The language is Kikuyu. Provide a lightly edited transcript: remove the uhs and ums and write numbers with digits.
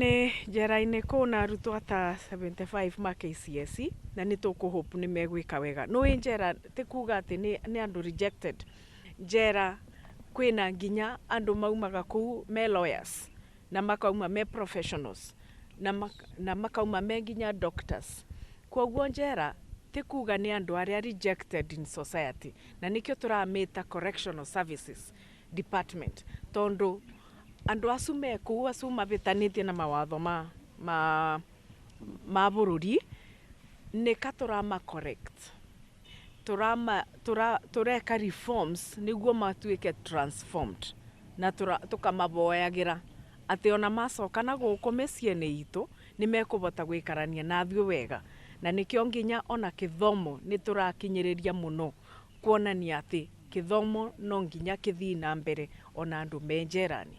Njera-inĩ, njera-inĩ kwĩna arutwo ta 75 ma KCSE na nĩ tũkũ hope nĩ megwĩka wega. Nĩũĩ njera ti kuga atĩ nĩ andũ rejected. Njera kwĩna nginya andũ maumaga kũu me lawyers na makauma me professionals na makauma me nginya doctors. Koguo njera ti kuga nĩ andũ arĩa rejected in society, na nĩkĩo tũramĩta Correctional Services Department, tondũ andũ acu me kũu, acu mabĩtanĩtie na mawatho ma bũrũri, nĩka tũrama correct, tũreka reforms nĩguo matuĩke transformed, na tũkamaboyagĩra atĩ ona macoka na gũkũ mĩciĩ-inĩ itũ nĩ mekũhota gũikarania nathuĩ wega. Na nĩkĩo nginya ona kĩthomo nĩ tũrakinyĩrĩria mũno kuonania atĩ kĩthomo no nginya kĩthiĩ na mbere ona andũ me njera-inĩ.